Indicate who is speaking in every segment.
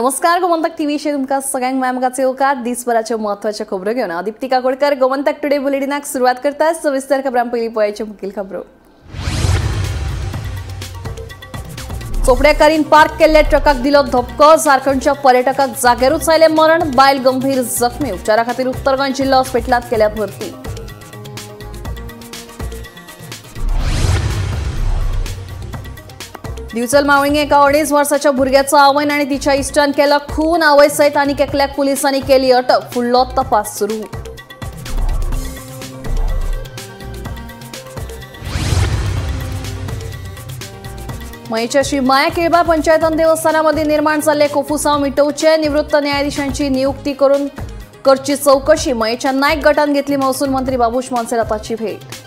Speaker 1: नमस्कार, गोमंतक टीव्हीचेर तुमकां सगळ्यांक मायमोगाचो येवकार। दिसभराच्यो म्हत्वाच्यो खबरो घेवन हांव दीप्ती काकोडकर गोमंतक टुडे बुलेटिनाक सुरवात करता। सविस्तर खबरां पयलीं पळयाच्यो मुखेल खबरो। चोपड्या कारीन पार्क केल्ल्या ट्रकाक दिलो धपको, झारखंडच्या पर्यटकाक जाग्यारूच आयलें मरण, बायल गंभीर जखमी, उपचारा खातीर उत्तर गोंय जिल्लो हॉस्पिटलांत केल्या भरती। दिवचल मावळिंगे एका 2.5 वर्साच्या भुरग्याचो आवयन आनी तिच्या इश्टान केलो खून, आवय सयत आनीक एकल्याक पुलिसांनी केली अटक, फुडलो तपास सुरू। मयेच्या श्री माया केळबा पंचायतन देवस्थानामध्ये निर्माण जाल्ले कोफुसांव मिटोवचे, निवृत्त न्यायाधीशांची नियुक्ती करून करची चौकशी, मयेच्या नायक गटान घेतली महसूल मंत्री बाबूश मोन्सेराताची भेट।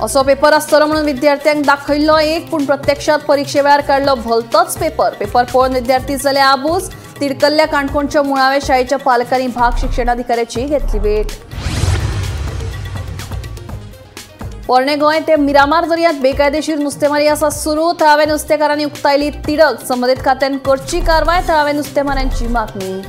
Speaker 1: असो पेपर आसतलो म्हणून विद्यार्थ्यांक दाखयल्लो एक, पूण प्रत्यक्षात परिक्षे वेळार काडलो भलतोच पेपर, पेपर पळोवन विद्यार्थी जाले आबूज, तिडकल्ल्या काणकोणच्या मुळाव्या शाळेच्या पालकांनी भाग शिक्षणाधिकाऱ्याची घेतली भेट। पोरणे गोंय ते मिरामार दर्यांत बेकायदेशीर नुस्तेमारी आसा सुरू, थळाव्या नुस्तेकारांनी उक्तायली तिडक, संबंदीत खात्यान करची कारवाय, थळाव्या नुस्तेमाऱ्यांची मागणी।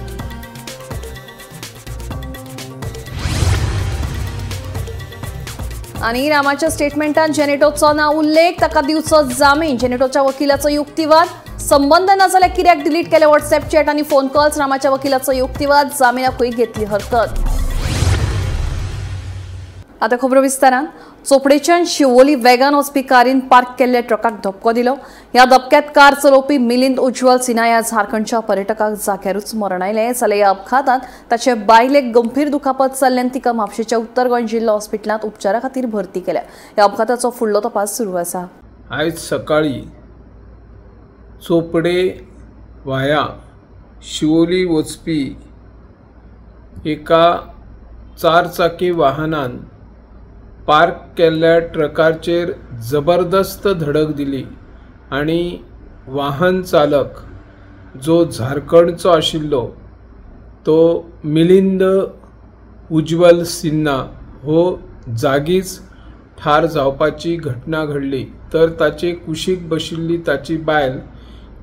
Speaker 1: आनी रामाच्या स्टेटमेंटान जेनेटोचो ना उल्लेख, ताका दिवचो जामीन, जेनेटोच्या वकिलाचो युक्तिवाद, संबंध ना जाल्यार कित्याक डिलीट केले व्हॉट्सएप चॅट आनी फोन कॉल्स, रामाच्या वकिलाचो युक्तिवाद, जामिनाकूय घेतली हरकत। आता खबरो विस्तारान। चोपडेच्यान शिवोली वेगान वचपी कारीन पार्क केल्ल्या ट्रकाक धपको दिलो। ह्या धपक्यांत कार चलोवपी मिलिंद उज्ज्वल सिन्हा ह्या झारखंडच्या पर्यटकाक जाग्यारूच मरण आयलें। जाल्यार ह्या अपघातांत ताचे बायलेक गंभीर दुखापत जाल्ल्यान तिका म्हापशेच्या उत्तर गोंय जिल्लो हॉस्पिटलांत उपचारा खातीर भरती केल्या। ह्या अपघाताचो फुडलो तपास सुरू आसा।
Speaker 2: आयज सकाळी चोपडे वाया शिवोली वचपी एका चारचाकी वाहनान पार्क केल्ल्या ट्रकाचेर जबरदस्त धडक दिली आनी वाहन चालक जो झारखंडचो आशिल्लो तो मिलिंद उज्ज्वल सिन्हा हो जागीच ठार जावपाची घटना घडली। तर ताचे कुशीक बशिल्ली ताची बायल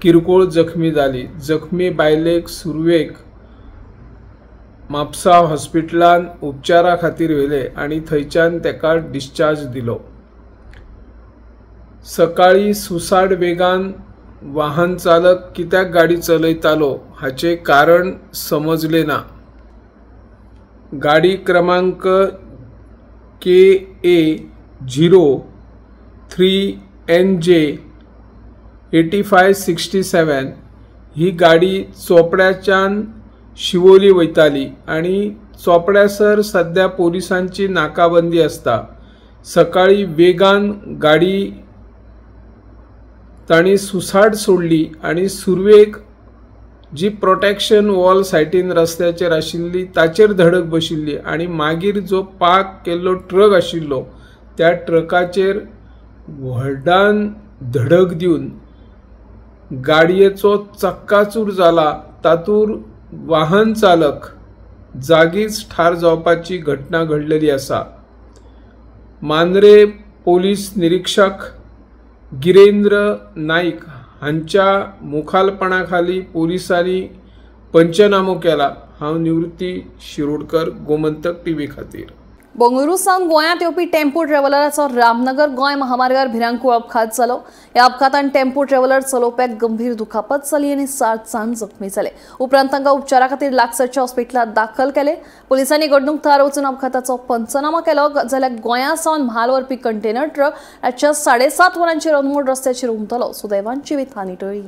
Speaker 2: किरकोळ जखमी जाली। जखमी बायलेक सुरवेक म्हापसा हॉस्पिटलान उपचारा खातीर व्हेले आनी थंयच्यान ताका डिस्चार्ज दिलो। सकाळी सुसाट वेगान वाहन चालक कित्याक गाडी चलयतालो हाचें कारण समजलें ना। गाडी क्रमांक KA 03 NJ 8567 ही गाडी चोपड्याच्यान शिवोली वयताली आनी चोपड्यासर सद्या पोलिसांची नाकाबंदी आसता। सकाळी वेगान गाडी तांणी सुसाट सोडली आनी सुरवेक जी प्रोटेक्शन वॉल सायटीन रस्त्याचेर आशिल्ली ताचेर धडक बशिल्ली आनी मागीर जो पार्क केल्लो ट्रक आशिल्लो त्या ट्रकाचेर व्हडान धडक दिवन गाडयेचो चक्काचूर जाला। तातूंत वाहन चालक जागीच ठार जावपाची घटना घडलेली आसा। मांद्रे पोलीस निरीक्षक गिरेंद्र नाईक हांच्या मुखालपणाखाली पोलिसांनी पंचनामो केला। हांव निवृत्ती शिरोडकर, गोमंतक टीव्ही खातीर।
Speaker 1: बंगळुरू सावन गोंयांत येवपी टेम्पो ट्रॅव्हलराचो रामनगर गोंय महामार्गार भिरांकूळ अपघात जालो। ह्या अपघातान टेम्पो ट्रॅव्हलर चलोवप्याक गंभीर दुखापत जाली आनी 7 जाण जखमी जाले। उपरांत तांकां उपचारा खातीर लागसरच्या हॉस्पिटलांत दाखल केले। पुलिसांनी घडणूक थळार वचून अपघाताचो पंचनामा केलो। जाल्यार गोंया सावन म्हाल व्हरपी कंटेनर ट्रक रातच्या 7:30 वरांचेर अनमोड रस्त्याचेर उमथलो। सुदैवान जिवीतहानी टळ्ळी।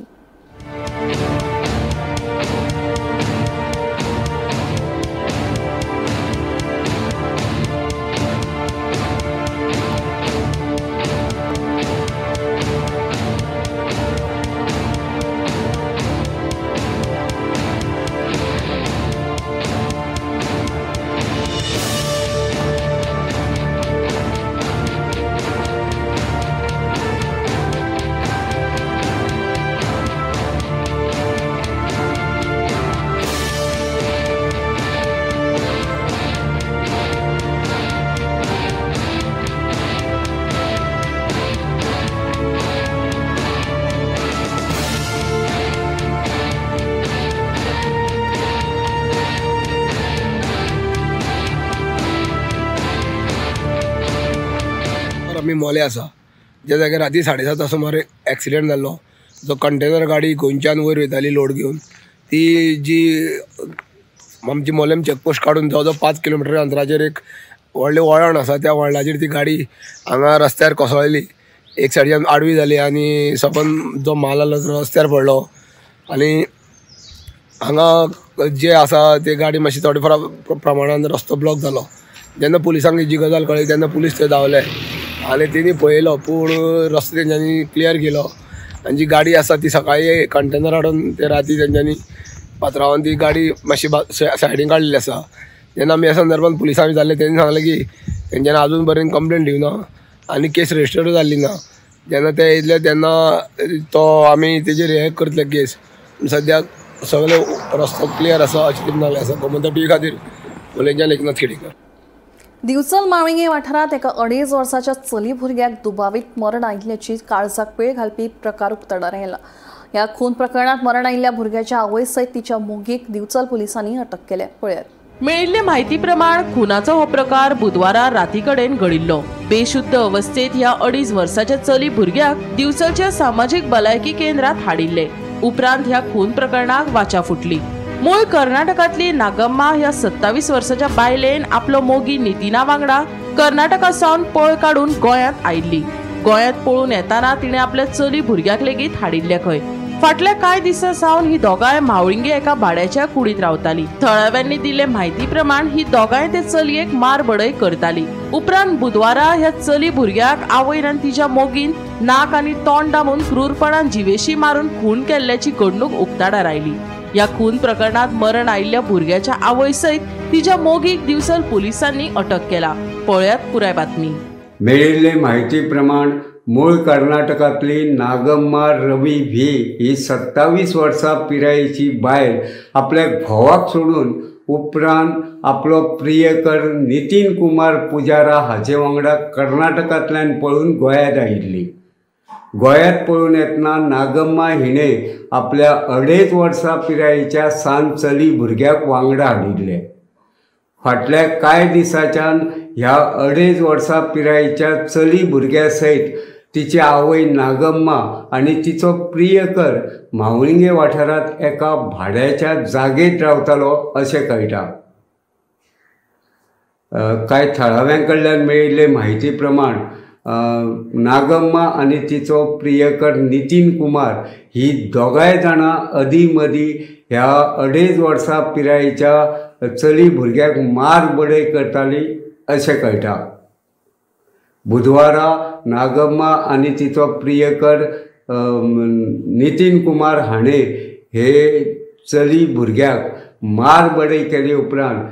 Speaker 3: आमी मोले आसा, ज्या जाग्यार राती 7:30 सुमार एक्सिडेंट जाल्लो. जो कंटेनर गाडी गोंयच्यान वयर वयताली लोड घेवन, ती जी आमची मोलेम चॅकपोस्ट काडून जवळ जवळ 5 किलोमिटर अंतराचेर एक व्हडलें वळण आसा, त्या वळणाचेर ती गाडी हांगा रस्त्यार कोसळ्ळी. एक सायडीच्यान आडवी जाली आनी सपन जो माल आसलो तो रस्त्यार पडलो आनी हांगा जे आसा ते गाडी मातशी थोडे प्रमाणान रस्तो ब्लॉक जालो. जेन्ना पुलिसांक जी गजाल कळ्ळी तेन्ना पुलीस थंय धांवले आनी तेणी पळयलो, पूण रस्तो तेंच्यांनी क्लियर केलो आनी जी गाडी आसा ती सकाळी कंटेनर हाडून ते राती तेंच्यांनी पात्रावान ती गाडी मातशी सायडीन काडलेली आसा. जेन्ना आमी ह्या संदर्भात पुलिसांक विचारलें, तेणी सांगलें की तेंच्यांनी आजून पर्यंत कंप्लेन दिवना आनी केस रजिस्टर्ड जाल्ली ना. जेन्ना ते येयले तेन्ना तो आमी तेजेर हे करतले केस. सद्याक सगळे रस्तो क्लियर आसा अशें तेणी सांगलें आसा. गोमंतक टीव्ही खातीर मोलेंच्यान एकनाथ खेडेकर.
Speaker 1: दिवचल माळिंगे वाठारांत एका 2.5 वर्साच्या चली भुरग्याक दुबावीत मरण आयिल्ल्याची काळजाक पीळ घालपी प्रकार उक्ताडार आयला. ह्या खून प्रकरणात मरण आयिल्ल्या भुरग्याच्या आवय सयत तिच्या मोगीक दिवचल पुलिसांनी अटक केल्या. पळयात.
Speaker 4: मेळिल्ले म्हायती प्रमाण खुनाचो हो प्रकार बुधवारा राती कडेन घडिल्लो. बेशुद्ध अवस्थेत ह्या 2.5 वर्साच्या चली भुरग्याक दिवचलच्या सामाजीक भलायकी केंद्रात हाडिल्ले. उपरांत ह्या खून प्रकरणाक वाचा फुटली. मूळ कर्नाटकांतली नागम्मा ह्या 27 वर्साच्या बायलेन आपलो मोगी नितीना वांगडा कर्नाटका सावन पळ काडून गोंयांत आयिल्ली. गोंयांत पळून येताना तिणें आपल्या चली भुरग्याक लेगीत हाडिल्ले खंय. फाटल्या कांय दिसां सावन ही दोगांय मावळिंगे एका भाड्याच्या कुडीत रावताली. थळाव्यांनी दिल्ले म्हायती प्रमाण ही दोगांय ते चलयेक मार बडय करताली. उपरांत बुधवारा ह्या चली भुरग्याक आवयन आनी तिच्या मोगीन नाक आनी तोंड दामून क्रूरपणान जिवेशी मारून खून केल्ल्याची घडणूक उक्ताडार आयली. ह्या खून प्रकरणात मरण आयिल्ल्या भुरग्याच्या आवय सयत तिच्या मोगीक दिवचल पुलिसांनी अटक केला. पळयात पुराय बातमी.
Speaker 5: मेळिल्ले म्हायती प्रमाण मूळ कर्नाटकांतली नागम्मा रवी भी ही 27 वर्सां पिरायेची बायल आपल्या घोवाक सोडून उपरांत आपलो प्रियकर नितीन कुमार पुजारा हाचे वांगडा कर्नाटकांतल्यान पळून गोंयांत आयिल्ली. गोंयांत पळून येतना नागम्मा हिणें आपल्या 2.5 वर्सां पिरायेच्या सान चली भुरग्याक वांगडा हाडिल्ले. फाटल्या कांय दिसांच्यान ह्या 2.5 वर्सां पिरायेच्या चली भुरग्या सयत तिची आवय नागम्मा आनी तिचो प्रियकर म्हावळिंगे वाठारांत एका भाड्याच्या जागेंत रावतालो अशें कळटा. कांय थळाव्यां कडल्यान मेळिल्ले म्हायती प्रमाण नागम्मा आनी तिचो प्रियकर नितीन कुमार ही दोगांय जाणां अदीं मदीं ह्या 2.5 वर्सां पिरायेच्या चली भुरग्याक मार बडय करताली अशें कळटा. बुधवारा नागम्मा आनी तिचो प्रियकर नितीन कुमार हाणें हे चली भुरग्याक मार बडय केले उपरांत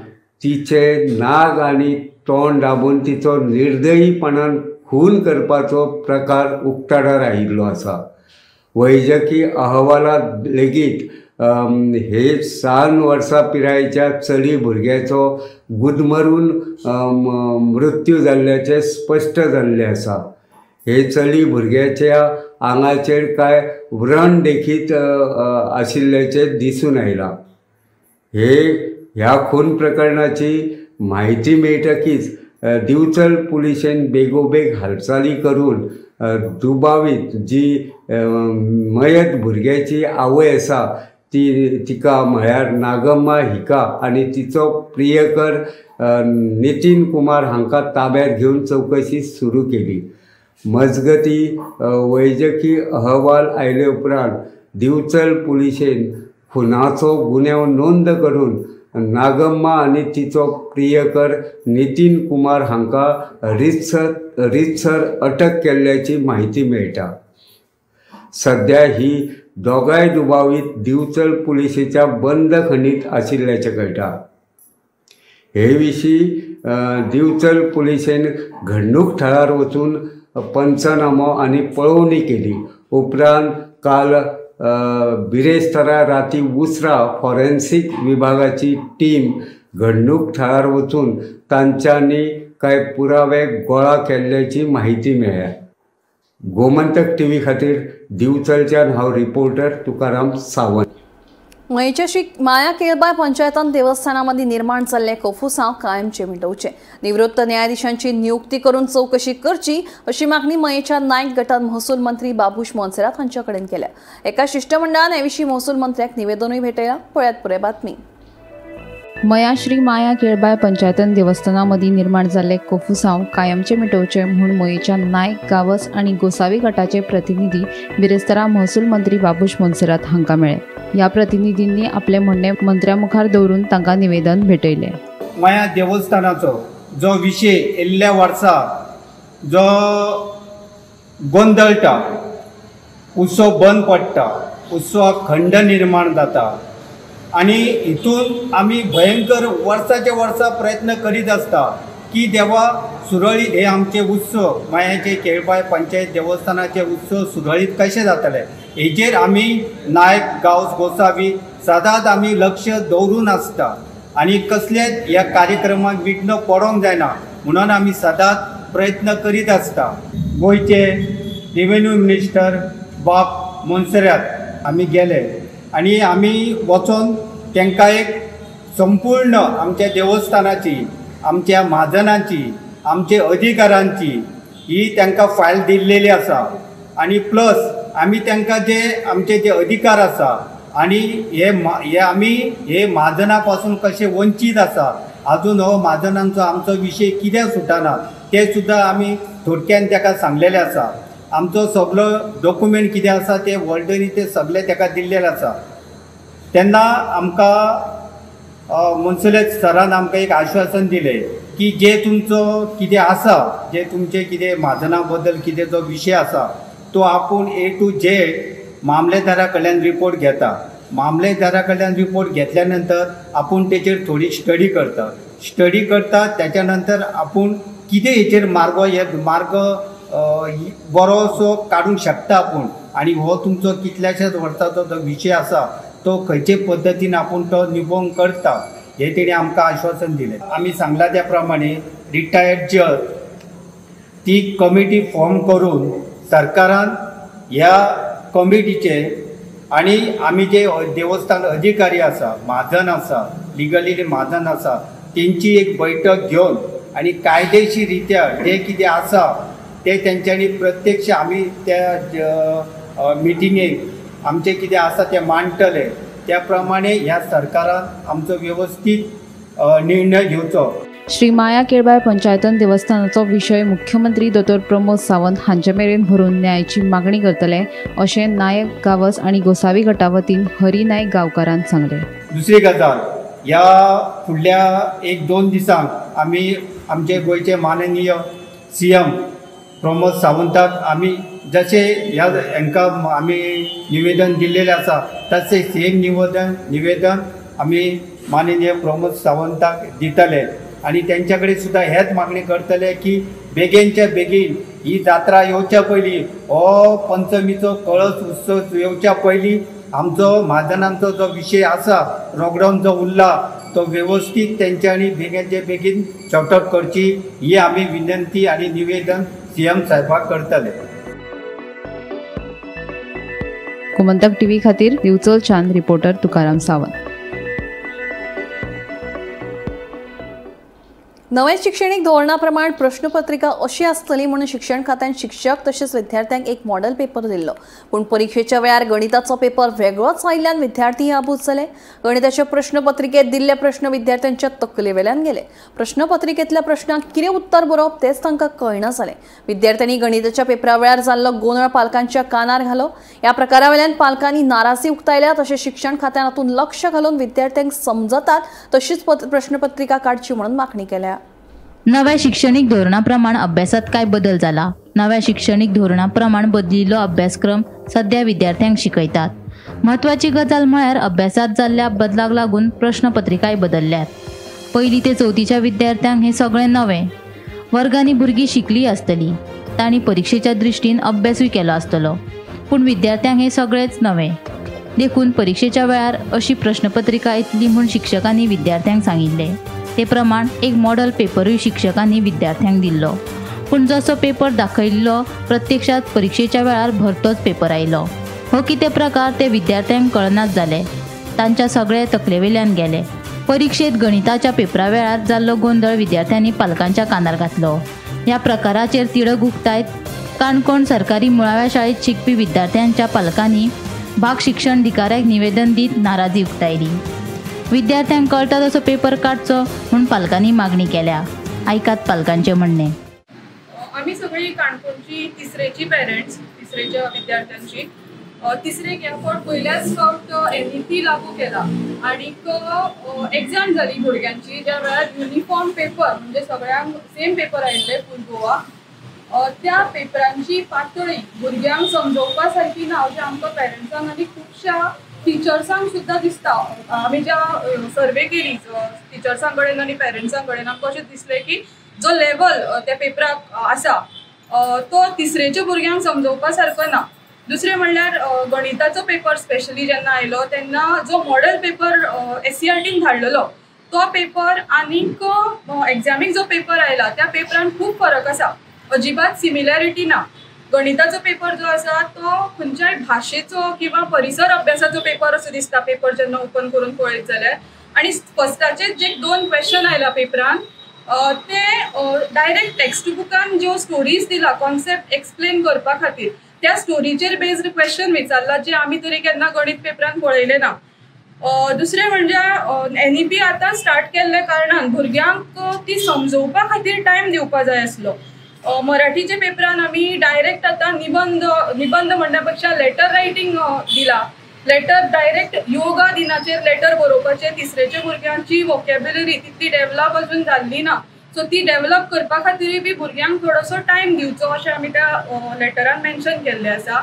Speaker 5: तिचे नाग आनी तोंड दाबून तिचो निर्दयीपणान खून करपाचो प्रकार उक्ताडार आयिल्लो आसा. वैजकी अहवालात लेगीत हे 7 वर्सां पिरायेच्या चली भुरग्याचो गुदमरून मृत्यू जाल्ल्याचें स्पश्ट जाल्लें आसा. हे चली भुरग्याच्या आंगाचेर कांय व्रण देखीत आशिल्ल्याचें दिसून आयलां. हे ह्या खून प्रकरणाची म्हायती मेळटकीच दिवचल पुलिशेन बेगोबेग हालचाली करून दुबावीत जी मयत भुरग्याची आवय आसा ती तिका म्हळ्यार नागम्मा हिका आनी तिचो प्रियकर नितीन कुमार हांकां ताब्यात घेवन चवकशी सुरू केली. मजगती वैजकी अहवाल आयले उपरांत दिवचल पुलिशेन खुनाचो गुन्यांव नोंद करून नागम्मा आनी तिचो प्रियकर नितीन कुमार हांकां रितसर अटक केल्ल्याची म्हायती मेळटा. सद्या ही दोगांय दुबावीत दिवचल पुलिशेच्या बंदखणीत आशिल्ल्याचें कळटा. हे विशीं दिवचल पुलिशेन घडणूक थळार वचून पंचनामो आनी पळोवणी केली. उपरांत काल बिरेस्तारा राती उसरां फॉरेन्सिक विभागाची टीम घडणूक थळार वचून तांच्यांनी कांय पुरावे गोळा केल्ल्याची म्हायती मेळ्ळ्या. गोमंतक टीव्ही खातीर दिवचलच्यान हांव रिपोर्टर तुकाराम सावंत.
Speaker 1: मयेच्या श्री माया केळबाय पंचायतान देवस्थाना मदीं निर्माण जाल्ले कोफुसांव कायमचे मिटोवचे, निवृत्त न्यायाधीशांची नियुक्ती करून चवकशी करची अशी मागणी मयेच्या नायक गटान महसूल मंत्री बाबूश मोन्सेरात हांचे कडेन केल्या. एका शिष्टमंडळान हे विशीं महसूल मंत्र्याक निवेदनूय भेटयलां. पळयात पुराय बातमी.
Speaker 6: मया श्री माया केळबाय पंचायतन देवस्थाना मदीं निर्माण जाल्ले कोफुसांव कायमचे मिटोवचे म्हूण मयेच्या नायक, गावस आनी गोसावी गटाचे प्रतिनिधी बिरेस्तारा महसूल मंत्री बाबूश मोन्सेरात हांकां मेळ्ळे. ह्या प्रतिनिधींनी आपले म्हणणें मंत्र्या मुखार दवरून तांकां निवेदन भेटयलें.
Speaker 7: मया देवस्थानाचो जो विशय येल्ल्या वर्सा जो गोंदळटा, उत्सव बंद पडटा, उत्सवाक खंड निर्माण जाता आनी हितून आमी भयंकर वर्साचे वर्सा प्रयत्न करीत आसता की देवा सुरळीत हे आमचे उत्सव मयाचे केळबाय पंचायत देवस्थानाचे उत्सव सुरळीत कशे जातले हेजेर आमी नायक, गांवस, गोसावी सदांच आमी लक्ष दवरून आसता आनी कसलेच ह्या कार्यक्रमाक विघ्न पडोंक जायना म्हणून आमी सदांच प्रयत्न करीत आसता. गोंयचे रेवेन्यू मिनिस्टर बाब मोन्सेरात आमी गेले आनी आमी वचोन तांकां एक संपूर्ण आमच्या देवस्थानाची, आमच्या म्हाजनांची, आमचे अधिकारांची ही तांकां फायल दिल्लेली आसा आनी प्लस आमी तांकां जे आमचे जे अधिकार आसा आनी हे आमी हे म्हाजना पासून कशे वंचीत आसा, आजून हो म्हाजनांचो आमचो विशय कित्याक सुटना ते सुद्दां आमी थोडक्यान ताका सांगलेले आसा. आमचो सगलो डॉक्युमेंट कितें आसा ते वॉल्डरी ते सगळे ताका दिल्लेले आसा. तेन्ना आमकां मोन्सेरात सरान आमकां एक आश्वासन दिलें की जे तुमचो कितें आसा, जे तुमचे कितें म्हाजना बद्दल कितें जो विशय आसा तो आपूण ए टू झेड मामलेदारा कडल्यान रिपोर्ट घेता. मामलेदारा कडल्यान रिपोर्ट घेतल्या नंतर आपूण तेचेर थोडी स्टडी करता, स्टडी करता त्याच्या नंतर आपूण कितें हेचेर मार्ग हे मार्ग बरोसो काडूंक शकता आपूण आनी हो तुमचो कितल्याशाच वर्साचो जो विशय आसा तो खंयचे पद्दतीन आपूण तो निभोवंक करता हे तेणी आमकां आश्वासन दिलें. आमी सांगला त्या प्रमाणे रिटायर्ड जज ती कमिटी फॉर्म करून सरकारान ह्या कमिटीचे आनी आमी जे देवस्थान अधिकारी आसा, म्हाजन आसा, लिगली म्हाजन आसा तेंची एक बैठक घेवन आनी कायदेशीर रित्या जे कितें आसा ते तेंच्यांनी प्रत्यक्ष आमी त्या मिटिंगेक आमचें कितें आसा तें मांडटले त्या प्रमाणे ह्या सरकारान आमचो वेवस्थीत निर्णय घेवचो.
Speaker 6: श्री माया केळबाय पंचायतन देवस्थानाचो विशय मुख्यमंत्री दोतोर प्रमोद सावंत हांचे मेरेन व्हरून न्यायाची मागणी करतले अशें नायक, गावस आनी गोसावी गटा वतीन हरी नायक गांवकारान सांगलें.
Speaker 7: दुसरी गजाल, ह्या फुडल्या एक दोन दिसांक आमी आमचे गोंयचे माननीय सीएम प्रमोद सावंताक आमी जशें ह्या हांकां आमी निवेदन दिल्लेलें आसा तशें सेम निवेदन आमी माननीय प्रमोद सावंताक दितले आनी तेंच्या कडेन सुद्दां हेच मागणी करतले की बेगीनच्या बेगीन ही जात्रा येवच्या पयलीं, हो पंचमीचो कळस उत्सव येवच्या पयलीं आमचो म्हाजनांचो जो विशय आसा लॉकडावन जो उरला तो वेवस्थीत तेंच्यांनी बेगीनच्या बेगीन सॉर्ट आउट करची ही आमी विनंती आनी निवेदन सीएम साहेबाक करतले.
Speaker 6: गोमंतक टीव्ही खातीर दिवचल चांद, रिपोर्टर तुकाराम सावंत.
Speaker 1: नव्या शिक्षणीक धोरणा प्रमाण प्रश्नपत्रिका अशी आसतली म्हणून शिक्षण खात्यान शिक्षक तशेंच विद्यार्थ्यांक एक मॉडेल पेपर दिल्लो, पूण परिक्षेच्या वेळार गणिताचो पेपर वेगळोच आयिल्ल्यान विद्यार्थी आबूज जाले. गणिताच्या प्रश्नपत्रिकेत दिल्ले प्रश्न विद्यार्थ्यांच्या तकले वेल्यान गेले. प्रश्नपत्रिकेंतल्या प्रश्नांक कितें उत्तर बरोवप तेंच तांकां कळना जालें. विद्यार्थ्यांनी गणिताच्या पेपरा वेळार जाल्लो गोंदळ पालकांच्या कानार घालो. ह्या प्रकारा वेल्यान पालकांनी नाराजी उक्तायल्या. तशें शिक्षण खात्यान हातूंत लक्ष घालून विद्यार्थ्यांक समजतात तशीच प्रश्नपत्रिका काडची म्हणून मागणी केल्या.
Speaker 8: नव्या शिक्षणीक धोरणा प्रमाण अभ्यासात काय बदल जाला? नव्या शिक्षणीक धोरणा प्रमाण बदलिल्लो अभ्यासक्रम सध्या विद्यार्थ्यांक शिकयतात. म्हत्वाची गजाल म्हळ्यार अभ्यासात जाल्ल्या बदलाक लागून प्रश्नपत्रिकाय बदलल्यात. पयली ते चवथीच्या विद्यार्थ्यांक हें सगळें नवें. वर्गांनी भुरगीं शिकली आसतली, तांणी परिक्षेच्या दृश्टीन अभ्यासूय केलो आसतलो, पूण विद्यार्थ्यांक हें सगळेंच नवें. देखून परिक्षेच्या वेळार अशी प्रश्नपत्रिका येतली म्हूण शिक्षकांनी विद्यार्थ्यांक सांगिल्लें. ते प्रमाण एक मॉडल पेपरूय शिक्षकांनी विद्यार्थ्यांक दिल्लो, पूण जसो पेपर दाखयल्लो प्रत्यक्षात परिक्षेच्या वेळार भरतोच पेपर आयलो. हो कितें प्रकार ते विद्यार्थ्यांक कळनाच जाले. तांच्या सगळे तकलेवेल्यान गेले. परिक्षेत गणिताच्या पेपरा वेळार जाल्लो गोंदळ विद्यार्थ्यांनी पालकांच्या कानार घातलो. ह्या प्रकाराचेर तिडक उक्तायत काणकोण सरकारी मुळाव्या शाळेत शिकपी विद्यार्थ्यांच्या पालकांनी भाग शिक्षण अधिकाऱ्याक निवेदन दीत नाराजी उक्तायली. विद्यार्थ्यांक कळटा तसो पेपर काडचो म्हूण पालकांनी मागणी केल्या. आयकात पालकांचें म्हणणें.
Speaker 9: आमी सगळीं काणकोणची तिसरेची पेरंट्स, तिसरेच्या विद्यार्थ्यांची तिसरेक ह्या फावट पयल्याच फावट NEP लागू केला आनीक एग्जाम जाली भुरग्यांची ज्या वेळार युनिफॉर्म पेपर म्हणजे सगळ्यांक सेम पेपर आयिल्ले फूल गोवा, त्या पेपरांची पातळी भुरग्यांक समजोवपा सारकी ना अशें आमकां पेरंट्सांक आनी खुबश्या टिचर्सांक सुद्दां दिसता. आमी ज्या सर्वे केली टिचर्सां कडेन आनी पेरंट्सां कडेन आमकां अशें दिसलें की जो लेवल त्या पेपराक आसा तो तिसरेच्या भुरग्यांक समजोवपा सारको ना. दुसरें म्हणल्यार गणिताचो पेपर स्पेशली जेन्ना आयलो तेन्ना जो मॉडल पेपर SCERTन धाडलेलो तो पेपर आनीक एग्जामीक जो पेपर आयला त्या पेपरान खूब फरक आसा, अजिबात सिमिलॅरिटी ना. गणिताचो पेपर जो आसा तो खंयच्याय भाशेचो किंवा परिसर अभ्यासाचो पेपर असो दिसता पेपर जेन्ना ओपन करून पळयत जाल्यार. आनी फर्स्टाचे जे 2 क्वेश्चन आयला पेपरान ते डायरेक्ट टेक्स्ट बुकान ज्यो स्टोरीज दिला कॉन्सेप्ट एक्सप्लेन करपा खातीर त्या स्टोरीचेर बेस्ड क्वेश्चन विचारला जे आमी तरी केन्ना गणित पेपरान पळयलें ना. दुसरें म्हणजे NEP आतां स्टार्ट केल्ल्या कारणान भुरग्यांक ती समजोवपा खातीर टायम दिवपा जाय आसलो. मराठीच्या पेपरान आमी डायरेक्ट आतां निबंध म्हणण्या पेक्षा लेटर रायटींग दिला. लेटर डायरेक्ट योगा दिनाचेर लेटर बरोवपाचें तिसरेच्या भुरग्यांची वोकेबुलरी तितली डेवलप अजून जाल्ली ना, सो ती डेवलप करपा खातीरूय बी भुरग्यांक थोडोसो टायम दिवचो अशें आमी त्या लेटरान मेन्शन केल्लें आसा.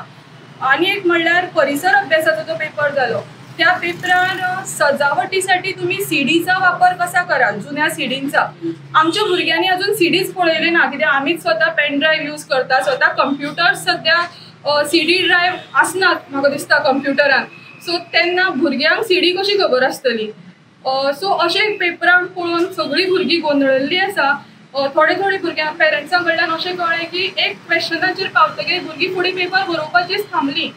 Speaker 9: आनी एक म्हणल्यार परिसर अभ्यासाचो जो पेपर जालो त्या पेपरान सजावटीसाठी तुम्ही सीडीचा वापर कसा कराल, जुन्या सीडींचा. आमच्या भुरग्यांनी अजून सीडीज पळयले ना, कित्याक आमीच स्वता पेन ड्रायव्ह यूज करता, स्वता कंप्युटर सद्या सीडी ड्रायव्ह आसनात म्हाका दिसता कंप्युटरान, सो तेन्ना भुरग्यांक सीडी कशी खबर आसतली. सो अशें पेपरांक पळोवन सगळीं भुरगीं गोंदळिल्लीं आसा. थोडे थोडे भुरग्यांक पेरंट्सां कडल्यान अशें कळ्ळें की एक क्वेश्चनाचेर पावतकीर भुरगीं फुडें पेपर बरोवपाचीच थांबलीं,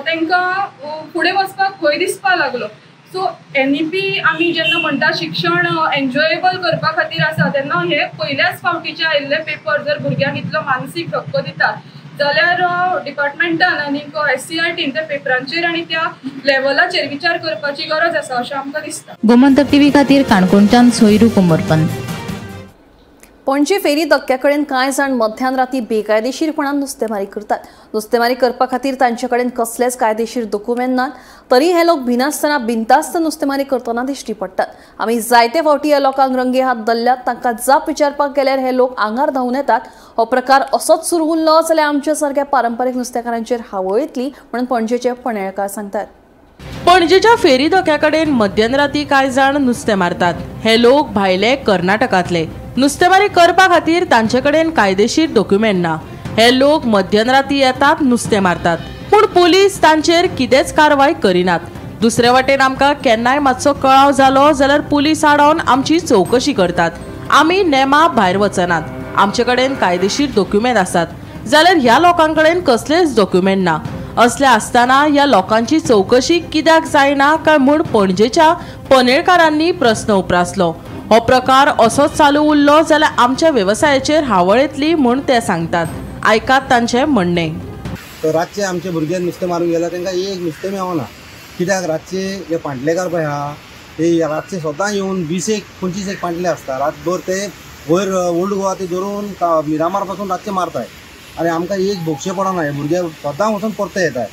Speaker 9: तांकां फुडें वचपाक भंय दिसपाक लागलो. सो NEP आमी जेन्ना म्हणटा शिक्षण एन्जॉयेबल करपा खातीर आसा तेन्ना हे पयल्याच फावटीचे आयिल्ले पेपर जर भुरग्यांक इतलो मानसीक धक्को दितात जाल्यार डिपार्टमेंटान आनीक SCERTन त्या पेपरांचेर आनी त्या लेवलाचेर विचार करपाची गरज आसा अशें आमकां दिसता.
Speaker 8: गोमंतक टीव्ही खातीर काणकोणच्यान सोयरू कुंबरपंत.
Speaker 1: पणजे फेरी धक्क्या कडेन कांय जाण मध्यान राती बेकायदेशीरपणान नुस्तेमारी करतात. नुस्तेमारी करपा खातीर तांचे कडेन कसलेच कायदेशीर दोकुमेंत नात, तरी हे लोक भिनासतना बिनधास्त नुस्तेमारी करतना दिश्टी पडटात. आमी जायते फावटी ह्या लोकांक रंगे हात धरल्यात. तांकां जाप विचारपाक गेल्यार हे लोक आंगार धांवून येतात. हो प्रकार असोच सुरू उरलो जाल्यार आमच्या सारक्या पारंपरीक नुस्तेकारांचेर हावळ येतली म्हणून पणजेचे पणेळकार सांगतात.
Speaker 4: पणजेच्या फेरी धक्या कडेन मध्यराती कांय जाण नुस्तें मारतात. हे लोक भायले कर्नाटकांतले. नुस्तेमारी करपा खातीर तांचे कडेन कायदेशीर डॉक्युमेंट ना. हे लोक मध्यराती येतात, नुस्तें मारतात, पूण पुलीस तांचेर कितेंच कारवाय करिनात. दुसरे वाटेन आमकां केन्नाय मातसो कळाव जालो जाल्यार पुलीस आडावन आमची चवकशी करतात. आमी नेमा भायर वचनात, आमचे कडेन कायदेशीर डॉक्युमेंट आसात, जाल्यार ह्या लोकां कडेन कसलेच डॉक्युमेंट ना. असले आसतना ह्या लोकांची चवकशी कित्याक जायना काय म्हूण पणजेच्या पनेळकारांनी प्रस्न उप्रासलो. हो प्रकार असोच चालू उरलो जाल्यार आमच्या वेवसायाचेर हावळ येतली म्हूण ते सांगतात. आयकात तांचें म्हणणें.
Speaker 10: तर रातचे आमचे भुरगे नुस्तें मारूंक गेल्यार तांकां एक नुस्तें मेळना, कित्याक रातचे हे पांटलेकार पळय आहा ते रातचे स्वता येवन 20 एक 25 एक पांटले आसता रातभर ते वयर ओल्ड गोवा ते धरून मिरामार पासून रातचे मारताय आनी आमकां एक भोगशें पडना, हे भुरगे स्वता वचून परते येताय.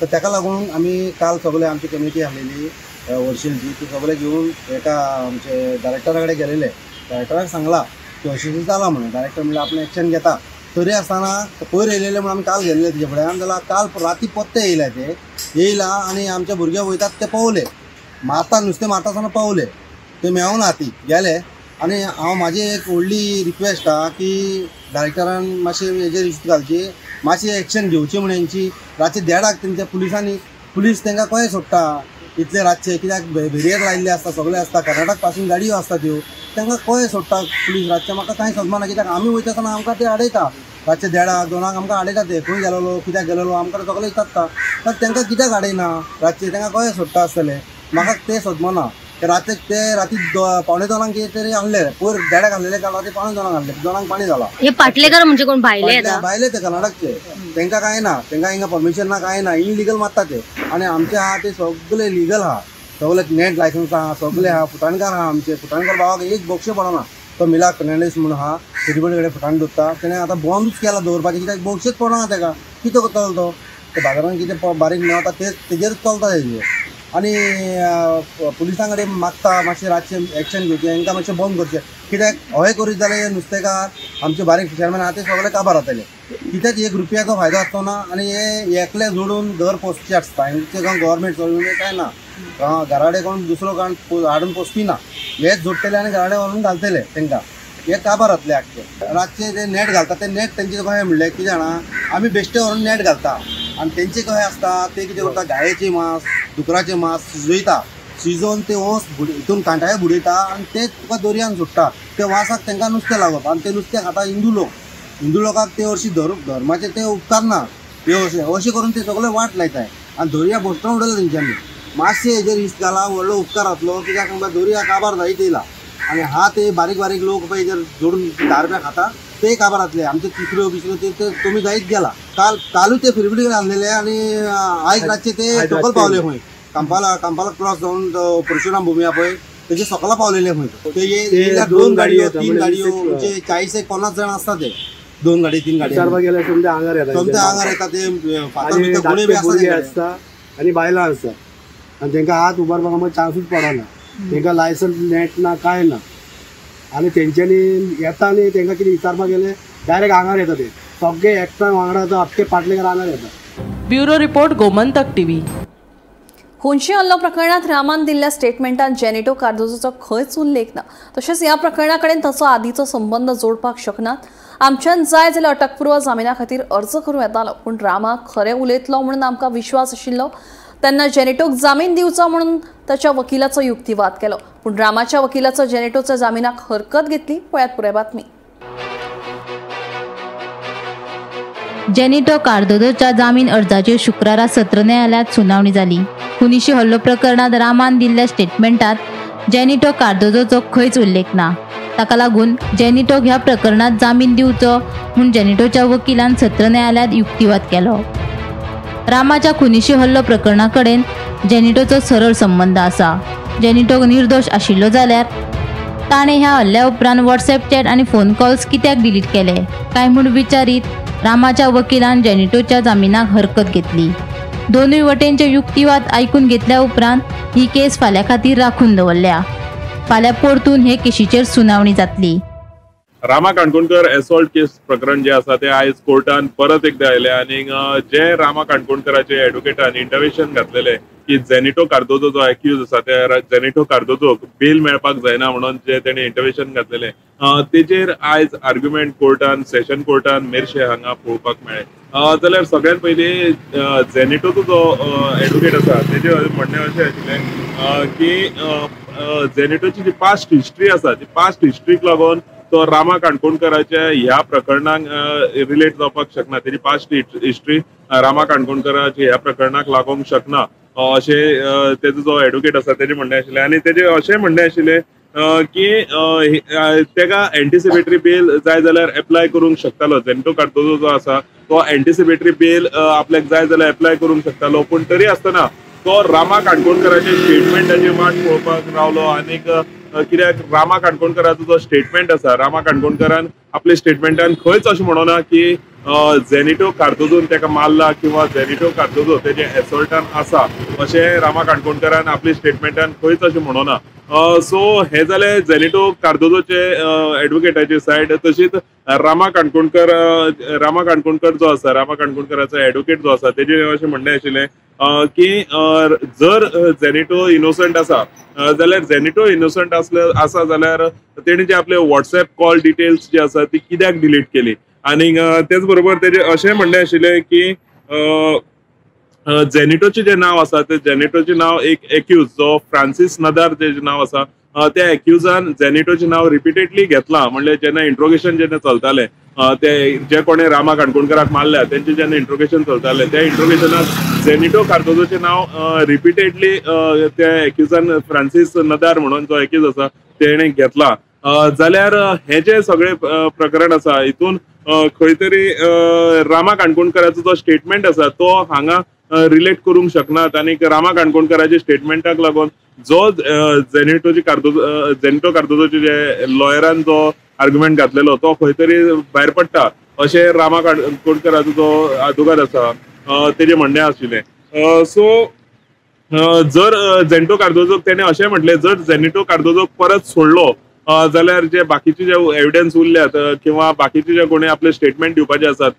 Speaker 10: तर ताका लागून आमी काल सगळे आमची कमिटी आसलेली वर्शिलची ती सगळे घेवन एका आमचे डायरेक्टरा कडेन गेलेले. डायरेक्टराक सांगलां की अशें अशें जालां म्हणून. डायरेक्टर म्हणल्यार आपणें एक्शन घेता, तरी आसतना पयर येयलेले म्हणून आमी काल गेल्ले तेजे फुड्यान, जाल्यार काल राती परते येयले ते येयला आनी आमचे भुरगे वयतात ते पावले, मारता नुस्तें मारता आसतना पावले, ते मेळना ती गेले. आनी हांव म्हाजी एक व्हडली रिक्वेस्ट आहा की डायरेक्टरान मातशें हेजेर इश्यू घालची, मातशी एक्शन घेवची म्हण हेंची. रातचे देडाक तेंच्या पुलिसांनी पुलीस तांकां कशें सोडटा इतले रातचे, कित्याक बेरियर लायिल्ले आसता, सगळे आसता, कर्नाटक पासून गाडयो आसता त्यो, तांकां कशें सोडटा पुलीस रातचे म्हाका कांय समजना, कित्याक आमी वयता आसतना आमकां ते आडयता रातचे देडाक दोनाक आमकां आडयता ते, खंय गेलेलो कित्याक गेलेलो आमकां सगळे विचारता. तर तांकां कित्याक आडयना रातचे, तांकां कशें सोडटा आसतले. म्हाका तें सदमना. रातीक ते राती 1:45 कितें तरी आणले, पयर 1:30 आणलेले, काल राती 1:45 आणले, 2 पाणी जाला.
Speaker 8: हे पाटलेकर म्हणजे कोण भायले?
Speaker 10: भायले ते कर्नाटकचे, तांकां कांय ना, तांकां हिंगा परमिशन ना, कांय ना, इलिगल मारता ते. आनी आमचे आहा ते सगळे लिगल आहा, सगळे नेट लायसन्स आहा, सगळे आहा, फुटाणकार आहा. आमचे फुटाणकार भावाक एक बोक्षे पडना. तो मिला फेर्नांडीस म्हणून आहा, तेजे कडेन फुटाण दवरता, तेणें आतां बंदूच केला दवरपाचें, कित्याक बोक्षेच पडना तेका. कितें करतलो तो? ते बाजारान कितें बारीक मेळटा तेच तेजेर चलता तेजेर. आनी पुलिसां कडेन मागता मातशें रातचें एक्शन घेवचें, हांकां मातशें बंद करचें, कित्याक हय करीत जाल्यार हे नुस्तेकार आमचे बारीक फिशरमॅन आहा ते सगळे काबार जातले. कित्याक 1 रुपयाचो फायदो आसचो ना. आनी हे एकले जोडून घर पोसचे आसता, हेंचे कोण गव्हर्मेंट चलोवन कांय ना, घरा कडेन कोण दुसरो कोण हाडून पोसपी ना, हेच जोडटले आनी घरा कडेन व्हरून घालतले तांकां, हे काबार जातले आख्खे. रातचे ते नेट घालता ते नेट तेंचे कशें म्हणलें कितें जाणा, आमी बेश्टे व्हरून नेट घालता आनी तेंचे कशें आसता ते कितें करता, गायेचें मांस दुकराचें मांस शिजयता, शिजोवन ते ओस हितून कांटाळे बुडयता आनी ते तुका दर्यान सोडटा. ते वासाक तांकां नुस्तें लागप आनी ते नुस्तें खाता हिंदू लोक. हिंदू लोकांक ते हरशीं धर्माचे ते उपकारना, हे अशें करून ते सगळे वाट लायताय आनी दर्या भश्टोवन उडयला तेंच्यांनी. मातशें हेजेर रिस्क घाला, व्हडलो उपकार जातलो, कित्याक सांगता दर्या काबार जायत येयला. आनी हा ते बारीक बारीक लोक पळय हेजेर जोडून 10 रुपया खाता ते काबार जातले. आमचे तिसऱ्यो बिसऱ्यो ते कमी जायत गेला. कालूय ते फिरफिटी कडेन आणलेले आनी आयज रातचे ते सकल पावले खंय, कांपाला क्रॉस जावन परशुराम भुमी आहा पळय तेजे सकला पावलेले खंय. ते 2 गाडयो 3 गाडयो म्हणजे 40-50 जाण आसता ते, 2 गाडी 3 गाडी
Speaker 11: सोमते आंगार येता,
Speaker 10: सोमते आंगार येता ते फातर भितर गुणे बी
Speaker 11: आसता आनी बायलां आसता आनी तांकां हात उबारपाक चान्सूच पडना, तांकां लायसन्स नेट ना कांय ना. आनी तेंच्यांनी येता आनी तांकां कितें विचारपाक गेले डायरेक्ट आंगार येता ते सगळे एकठांय वांगडा, तो आख्खे पाटलेकार आंगार येता.
Speaker 4: Bureau report, Gomantak TV.
Speaker 1: खुनशी हल्लो प्रकरणात रामान दिल्ल्या स्टेटमेंटान जेनिटो कार्दोजोचो खंयच उल्लेख ना. तशेंच ह्या प्रकरणा कडेन ताचो आदीचो संबंद जोडपाक शकनात. आमच्यान जाय जाल्यार अटकपूर्व जामिना खातीर अर्ज करूं येतालो, पूण रामा खरें उलयतलो म्हणून आमकां विश्वास आशिल्लो तेन्ना जेनिटोक जामीन दिवचो म्हणून ताच्या वकिलाचो युक्तिवाद केलो. पूण रामाच्या वकिलाचो जेनिटोच्या जामिनाक हरकत घेतली. पळयात पुराय बातमी.
Speaker 8: जेनिटो कार्दोजोच्या जामीन अर्जाचेर शुक्रारा सत्र न्यायालयात सुनावणी जाली. खुनीशी हल्लो प्रकरणात रामान दिल्ल्या स्टेटमेंटात जेनिटो कार्दोजोचो खंयच उल्लेख ना. ताका लागून जेनिटोक ह्या प्रकरणात जामीन दिवचो म्हूण जेनिटोच्या वकिलान सत्र न्यायालयात युक्तिवाद केलो. रामाच्या खुनीशी हल्लो प्रकरणा कडेन जेनिटोचो सरळ संबंद आसा. जेनिटोक निर्दोश आशिल्लो जाल्यार ताणें ह्या हल्ल्या उपरांत व्हॉट्सएप चॅट आनी फोन कॉल्स कित्याक डिलीट केले काय म्हूण विचारीत रामाच्या वकिलान जेनिटोच्या जामिनाक हरकत घेतली. दोनूय वटेनचे युक्तिवाद आयकून घेतल्या उपरांत ही केस फाल्यां खातीर राखून दवरल्या. फाल्यां परतून हे केशीचेर सुनावणी जातली.
Speaker 12: रामा काणकोणकर एसॉल्ट केस प्रकरण जे आसा ते आयज कोर्टान परत एकदा आयले आनी जे रामा काणकोणकराचे एडवोकेटान इंटरवेशन घातलेले की जेनिटो कार्दोजो जो एक्यूज आसा त्या जेनिटो कार्दोजोक बेल मेळपाक जायना म्हणून जे तेणी इंटरवेशन घातलेले तेजेर आयज आर्ग्युमेंट कोर्टान सेशन कोर्टान मेरशे हांगा पळोवपाक मेळ्ळे. जाल्यार सगळ्यात पयलीं जेनिटोचो जो एडवोकेट आसा तेजे म्हणणें अशें आशिल्लें की जेनिटोची जी पास्ट हिस्ट्री आसा ती पास्ट हिस्ट्रीक लागून तो रामा काणकोणकराच्या ह्या प्रकरणाक रिलेट जावपाक शकना, तेजी पास्ट हिस्ट्री रामा काणकोणकराच्या ह्या प्रकरणाक लागूंक शकना अशें तेजो जो एडवोकेट आसा तेजें म्हणणें आशिल्लें. आनी तेजें अशें म्हणणें आशिल्लें की तेका एंटिसिपेटरी बेल जाय जाल्यार एप्लाय करूंक शकतालो. जेनिटो कार्दोजो जो आसा तो एंटिसिपेटरी बेल आपल्याक जाय जाल्यार एप्लाय करूंक शकतालो, पूण तरी आसतना तो रामा काणकोणकराच्या स्टेटमेंटाची वाट पळोवपाक रावलो. आनीक कित्याक रामा काणकोणकराचो जो स्टेटमेंट आसा, रामा काणकोणकरान आपल्या स्टेटमेंटान खंयच अशें म्हणोना की जेनिटो कार्दोजोन तेका मारला किंवा जेनिटो कार्दोजो तेजे एसॉल्टान आसा अशें रामा काणकोणकरान आपल्या स्टेटमेंटान खंयच अशें म्हणोना. सो हे जाले जेनिटो कार्दोजोचे एडवोकेटाची सायड. तशीच रामा काणकोणकर जो आसा, रामा काणकोणकराचो एडवोकेट जो आसा तेजें अशें म्हणणें आशिल्लें की जर जेनिटो इनोसंट आसा जाल्यार जेनिटो इनोसंट आसा जाल्यार तेणी जे आपले व्हॉट्सएप कॉल डिटेल्स जे आसा ती कित्याक डिलीट केली. आनी तेच बरोबर तेजें अशें म्हणणें आशिल्लें की जेनिटोचें जें नांव आसा तें जेनिटोचें नांव एक एक्यूज जो फ्रांसीस नदार जें नांव आसा त्या एक्युजान जेनिटोचें नांव रिपिटेडली घेतलां. म्हणल्यार जेन्ना इंट्रोगेशन जेन्ना चलतालें ते जे कोणे रामा काणकोणकराक मारल्या तेंचे जेन्ना इंट्रोगेशन चलतालें त्या इंट्रोगेशनाक जेनिटो कार्दोजोचें नांव रिपिटेडली त्या एक्युजान फ्रांसीस नदार म्हणून जो एक्यूज आसा तेणें घेतला. जाल्यार हे जे सगळे प्रकरण आसा हितून खंय तरी रामा काणकोणकराचो जो स्टेटमेंट आसा तो हांगा रिलेट करूंक शकनात आनी रामा काणकोणकराच्या स्टेटमेंटाक लागून जो जेनिटो कार्दोजोचे जे लॉयरान जो आर्ग्युमेंट घातलेलो तो खंय तरी भायर पडटा अशें रामा काणकोणकराचो जो आदोगाद आसा तेजें म्हणणें आशिल्लें. सो जर जेनिटो कार्दोजोक तेणें अशें म्हटलें जर जेनिटो कार्दोजोक परत सोडलो जाल्यार जे बाकीचे जे एविडन्स उरल्यात किंवा बाकीचे जे कोणी आपले स्टेटमेंट दिवपाचे आसात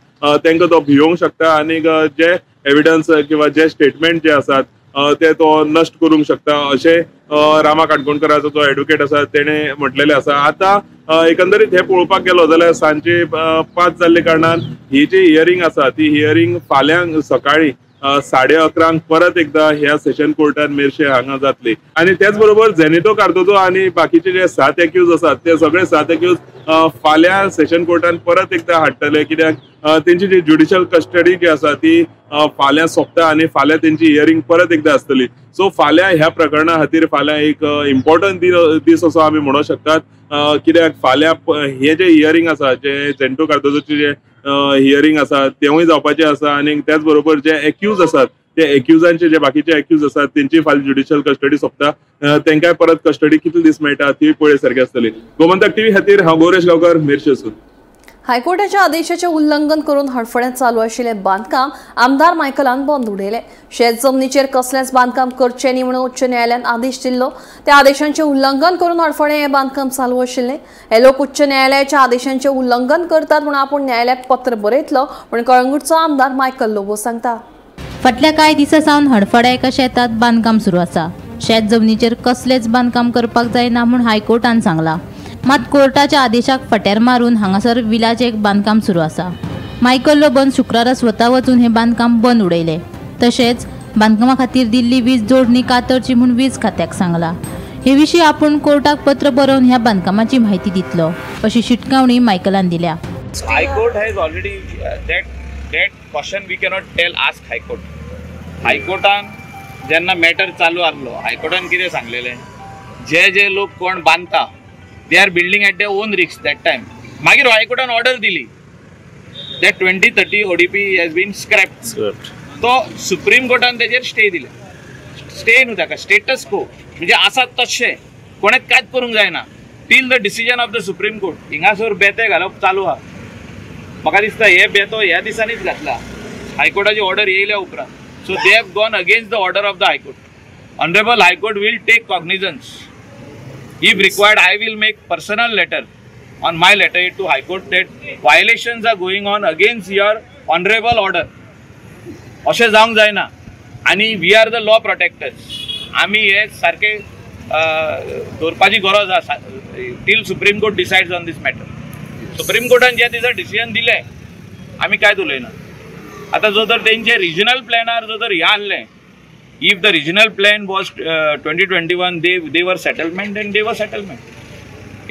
Speaker 12: तांकां तो भियोंक शकता आनी जे एविडन्स किंवा जे स्टेटमेंट जे आसात ते तो नश्ट करूंक शकता अशें रामा काणकोणकराचो जो एडवोकेट आसा तेणें म्हटलेलें आसा. आतां एकंदरीत हें पळोवपाक गेलो जाल्यार सांजे 5 जाल्ले कारणान ही जी हियरींग आसा ती हियरींग फाल्यां सकाळी 11:30 परत एकदा ह्या सेशन कोर्टान मेरशे हांगा जातली. आनी त्याच बरोबर जेनिटो कार्दोजो आनी बाकीचे जे 7 एक्यूज आसात ते सगळे 7 एक्यूज फाल्यां सेशन कोर्टान परत एकदा हाडटले कित्याक तेंची जी ज्युडिशियल कस्टडी जी आसा ती फाल्यां सोंपता आनी फाल्यां तेंची हियरींग परत एकदा आसतली. सो फाल्यां ह्या प्रकरणा खातीर फाल्यां एक इम्पॉर्टंट दीस असो आमी म्हणूंक शकतात कित्याक फाल्यां हे जे हियरींग आसा जे जेनिटो कार्दोजोचे जे हियरींग आसा तेवूय जावपाचें आसा आनी त्याच बरोबर जे एक्यूज आसात ते एक्युजांचे जे बाकीचे एक्यूज आसात तेंची फाल्यां ज्युडिशियल कस्टडी सोंपता तेंकांय परत कस्टडी कितले दीस मेळटा ती पळय सारकी आसतली. गोमंतक टीव्ही खातीर हांव गौरेश गांवकर, मेरशेसून.
Speaker 1: हायकोर्टाच्या आदेशाचें उल्लंघन करून हडफड्यांत चालू आशिल्लें बांदकाम आमदार मायकलान बंद उडयलें. शेत जमनीचेर कसलेंच बांदकाम करचें न्ही म्हणून उच्च न्यायालयान आदेश दिल्लो. त्या आदेशांचें उल्लंघन करून हडफडें हें बांदकाम चालू आशिल्लें. हे लोक उच्च न्यायालयाच्या आदेशांचें उल्लंघन करतात म्हणून आपूण न्यायालयाक पत्र बरयतलो म्हूण कळंगूटचो आमदार मायकल लोबो सांगता.
Speaker 8: फाटल्या कांय दिसां सावन हडफड्या एका शेतांत बांदकाम सुरू आसा. शेत जमनीचेर कसलेंच बांदकाम करपाक जायना म्हूण हायकोर्टान सांगलां. मात कोर्टाच्या आदेशाक फट्यार मारून हांगासर विलाचें एक बांदकाम सुरू आसा. मायकल लोबोन शुक्रारा स्वता वचून हें बांदकाम बंद उडयलें. तशेंच बांदकामा खातीर दिल्ली वीज जोडणी कातरची म्हूण वीज खात्याक सांगलां. हे विशीं आपूण कोर्टाक पत्र बरोवन ह्या बांदकामाची म्हायती दितलो अशी शिटकावणी मायकलान दिल्या.
Speaker 13: High court has already that question we cannot tell, ask high court. हायकोर्टान जेन्ना मॅटर चालू आसलो हायकोर्टान कितें सांगलेलें, जे जे लोक कोण बांदता they are building at their own risk that time. मागीर हायकोर्टान ऑर्डर दिली that 2030 ODP has been scrapped. तो सुप्रीम कोर्टान तेजेर स्टे दिले. स्टे न्हू ताका, स्टेटस को म्हणजे आसा तशें, कोणें कांयच करूंक जायना till the decision of the supreme court. हिंगासर बेते घालप चालू आहा. म्हाका दिसता हे बेतो ह्या दिसांनीच घातला हायकोर्टाची ऑर्डर येयल्या उपरांत. So they have gone against the order of the high court. Honourable high court will take cognizance. If required, I will make personal letter on my letter to High Court that violations are going on against your honorable order. अशें जावंक जायना आनी we are the law protectors. आमी हे सारके दवरपाची गरज आसा till Supreme Court decides on this matter. Supreme कोर्टान ज्या दिसा डिसिजन दिलें आमी कांयच उलयना. आतां जो तर तेंचे रिजनल प्लॅनार जो तर हें आहलें, if the regional plan was 2021, they were settlement, then they were settlement.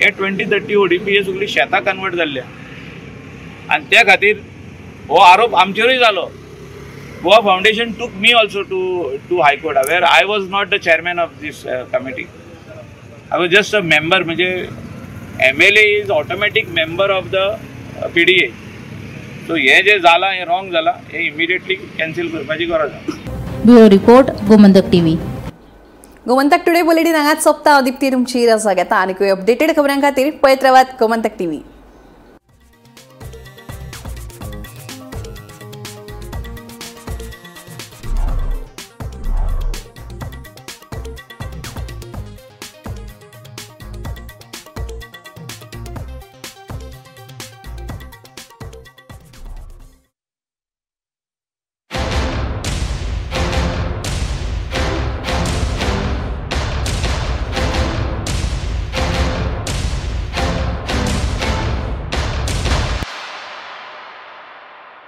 Speaker 13: हे 2030 ODP हे सगळी शेतां कन्वर्ट जाल्ल्या आनी त्या खातीर हो आरोप आमचेरूय जालो. Goa foundation took me also to high court where I was not the chairman of this committee. I was just a member. म्हणजे MLA is automatic member of the PDA. So हें जें जालां हें रॉंग जालां, हें immediately cancel करपाची गरज आसा.
Speaker 8: Bureau report, Gomantak TV.
Speaker 1: Gomantak today bulletin हांगाच सोंपता. दीप्ती तुमची रजा घेता आनी अपडेटेड खबरां खातीर पळयत रावात गोमंतक टीव्ही.